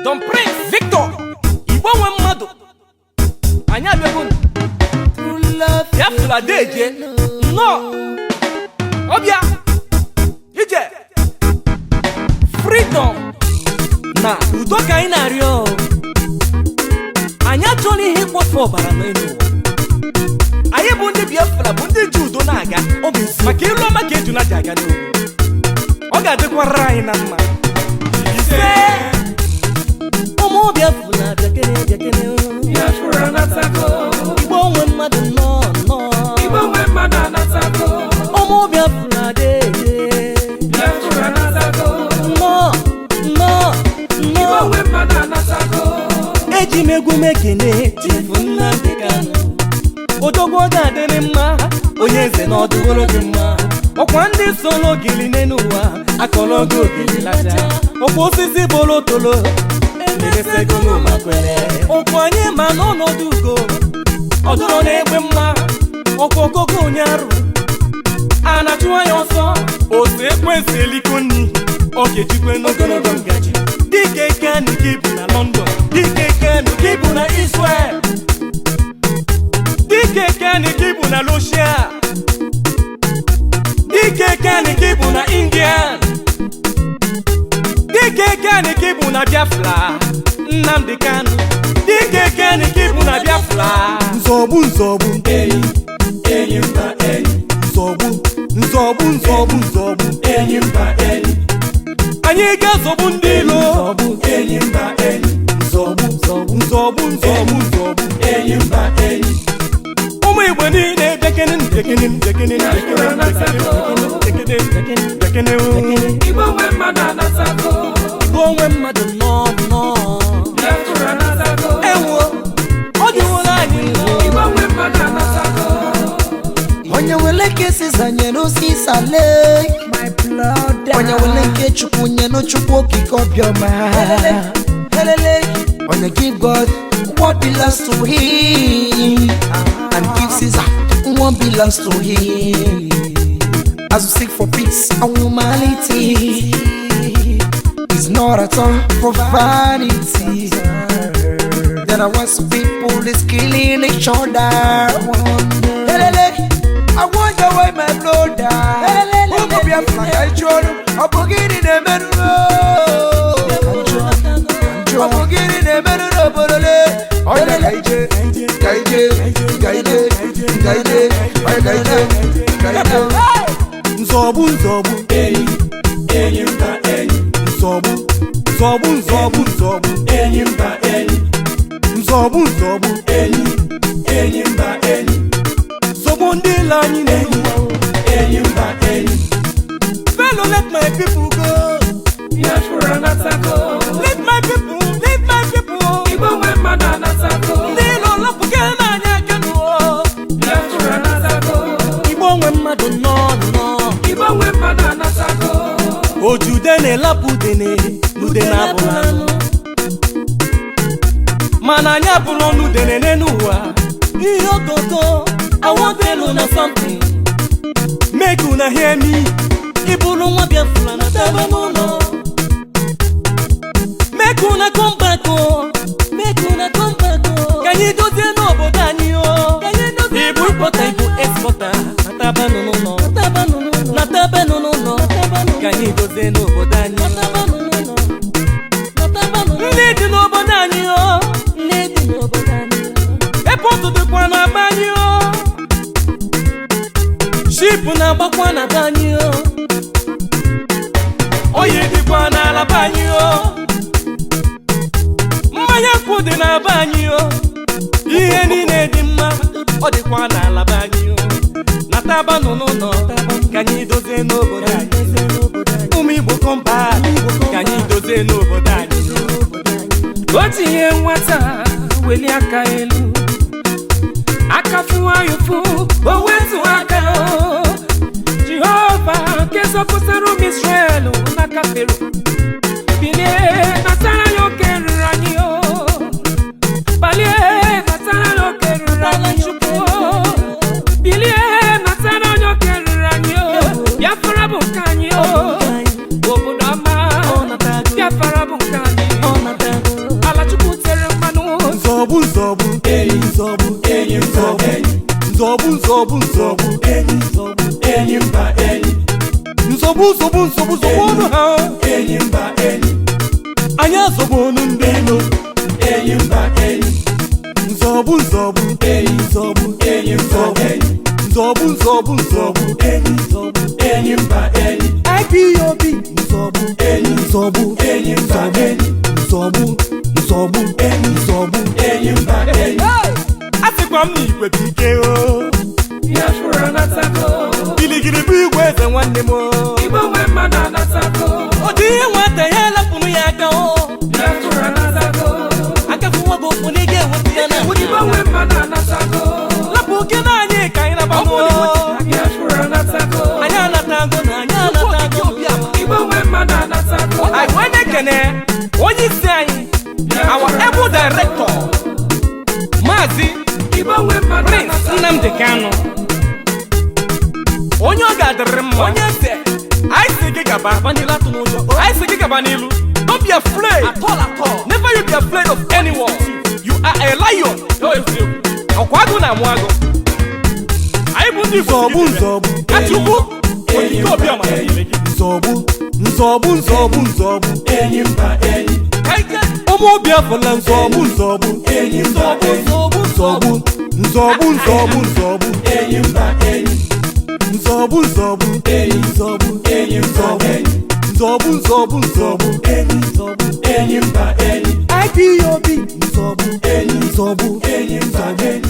Don Prince Victor Igbo nwe mmadụ, anyị abịago. Biafra deje nnọọ, ọbịa ije freedom na udo ka anyị na-arịọ. Anyị achọghị ihe ịkpọfu ọbara n'elu ụwa. Anyị bụ ndị Biafra, bụ ndị ji udo na-aga, maka ilu ọma ka ejuna ji aga n'ugwu. Ọ ga-adịkwara anyị na mma. Ise. Ụmụ Biafra, bịakene, bịakene. Biafra anatago. Igbo nwe mmadụ, nnọọ, nnọọ. Igbo nwe mmadụ anatago. Ụmụ Biafra deje. Biafra anatago. Nnọọ, nnọọ. Igbo Nnọọ. nwe mmadụ anatago. Eji m egwu m ekene Chief Nnamdi Kanu, odogwu. Ọ ga-adịrị mma, onye eze na ọdụgoro gị mma. Ọkwa ndị solo ogili n'elu ụwa akọrọ gị ogili lacha. Ọkwa osisi bolo tolo emesego n'ụmakwere. Ọkwa anyị ma n'ọnọdụ ugo ọdụrọ na-egbe mma. Ọkwa okoko onye arụ a na-achụ anya ọsọ otu ekwensị eliko nni. Ọ ga-ejikwe n'ogologo ngaji. Dike kenu ka ibu na London, dike kenu ka ibu na Israel, dike kenu ka ibu na Russia, dike kenu ka ibu na India, dike kenu ka ibu na Biafra. Nnamdi Kanu, dike kenu ka ibu na Biafra. Nzọgbu, nzọgbu, Enyi, enyi mba enyi. Nzọgbu, nzọgbu, nzọgbu, nzọgbu. Enyi mba enyi. Anyị ga-azọgbu ndị ilo. Enyi mba enyi. Nzọgbu, nzọgbu, nzọgbu, nzọgbu. Enyi mba enyi. Ụmụ Igbo niile, bekene, bekene, bekene, bekene, bekene, bekene, bekene. Igbo nwe mmadụ anatago. Igbo onwe mmadụ, nnọọ, nnọọ. Biafra anatago. Ewo, ọ dịworo anyị mma. Igbo nwe mmadụ anatago. Onye wele nke Siza nyere Siza lee. My brother. Onye wele nke Chukwu nyere Chukwu okike ọbịọma. Onye give God what belongs to him and give Caesar what belongs to him. As we seek for peace and humanity, it's not at all for vanity. There are once people is killing each other. Helele, I wonder why, my brother. Ụmụ Biafra, ka ị jụọ ọnụ, ọ bụ gịnị na-emerụ? Ọ bụ gịnị na-emerụ n'obodo le? Onye ka ije, ka ije, ka ije, ka ije, onye ka ije, ka ije. Nzọgbu, nzọgbu. Enyi, enyi mba enyi. Nzọgbu, nzọgbu, nzọgbu, nzọgbu. Enyi mba enyi. Nzọgbu, nzọgbu. Enyi, enyi mba enyi. Zọgbu ndị ilo anyị na-enyi. Enyi mba enyi. Fellow, let my people go. Biafra anatago. Let my people, let my people. Igbo nwe mmadụ anatago. Ndị ilo lapụga n'anya aka n'ụwa. Biafra anatago. Igbo nwe mmadụ, nnọọ, nnọọ. Igbo nwe mmadụ anatago. Ojude na-elapụ udene n'ude na-abụla anụ, mana anyị abụrụ ọnụ udene n'elu ụwa. Ihe okoko, I want to know na something. Make una hear me. Ị bụrụ nwa Biafra, na taba n'ụlọ. Make una come back o. Make una come back o. Ka anyị dozie n'obodo anyị o. Ka anyị dozie. Ịbụ importer, ịbụ exporter, natabanụ n'ụlọ. Natabanụ n'ụlọ. Natabanụ n'ụlọ. Ka anyị dozie n'obodo anyị. Natabanụ n'ụlọ. Natabanụ n'ụlọ. Ndị dị n'obodo anyị o. Ndị dị n'obodo anyị. Airport dịkwa na be anyị o. Ship na-agbakwa na be anyị o. Oyi dịkwa n'ala be anyị o. Mmanya nkwụ dị na be anyị o. Ihe niile dị mma, ọ dịkwa n'ala be anyị o. Natabanụ n'ụlọ ka anyị dozie n'obodo anyị. Dozie n'obodo anyị. Ụmụ Igbo, come back, ka anyị dozie n'obodo anyị. O tinye nwata weli aka elu, aka fụwa ya ụfụ, o wetu aka o. Jehova nke zọpụtara ụmụ Israel n'aka Fero, bilie natara ya oke ruru anyị o. Balie natara ya oke ruru anyị, Chukwu o. Bilie natara ya oke ruru anyị o. Biafra bụ nke anyị o, obodo ọma. Ọ natago. Biafra bụ nke anyị. Ọ natago. Nzọgbu, nzọgbu, nzọgbu, Enyi, enyi mba enyi. Nzọgbu, nzọgbu, nzọgbu, nzọgbu ọnụ ha. Enyi mba enyi. Anyị azọgbu ọnụ ndị ilo. Enyi mba enyi. Nzọgbu, nzọgbu, Enyi, nzọgbu, enyi mba enyi. Nzọgbu, nzọgbu, nzọgbu, Enyi, nzọgbu, enyi mba enyi. IPOB, nzọgbu, Enyi, nzọgbu, enyi mba enyi. Nzọgbu, nzọgbu, Enyi, nzọgbu, enyi mba enyi. A sịkwa m na igwe bụ ike o. Biafra anatago. Giligili bụ igwe eze nwanne m o. Igbo nwe mmadụ anatago. Ọ dị ihe nwata ya elapụrụ ya aka o. Biafra anatago. Aka fụwa gị ụfụ na ị ga-enweta ya na. Igbo nwe mmadụ anatago. Lapụ oke na anyị ka anyị naba n'ụlọ. Biafra anatago. Anyị anatago na anyị anatago. Igbo nwe mmadụ anatago. Anyị wee na-ekene onye isi anyị, our able director, Maazị Igbo nwe mmadụ Prince anatago. Nnamdi Kanu, onye ọ ga-adịrịrị mma, onye eze. Anyị sị gị gaba, anyị sị gị gaba n'ilu. Don't be afraid At all, at all. Never you be afraid of anyone. You are a lion. Ọkwa agụ na-amụ agụ. Anyị bụ ndị Igbo. Nzọgbu, nzọgbu, Ka Chukwu okike obiọma nyere gị. Nzọgbu, nzọgbu, nzọgbu, nzọgbu, Enyi mba enyi. Ụmụ Biafra, nzọgbu, nzọgbu, Enyi mba enyi. Nzọgbu, nzọgbu, nzọgbu, nzọgbu, Enyi mba enyi. Nzọgbu, nzọgbu, Enyi, nzọgbu, enyi mba enyi. Nzọgbu, nzọgbu, nzọgbu, Enyi, nzọgbu, enyi mba enyi. IPOB, nzọgbu, Enyi, nzọgbu, enyi mba enyi.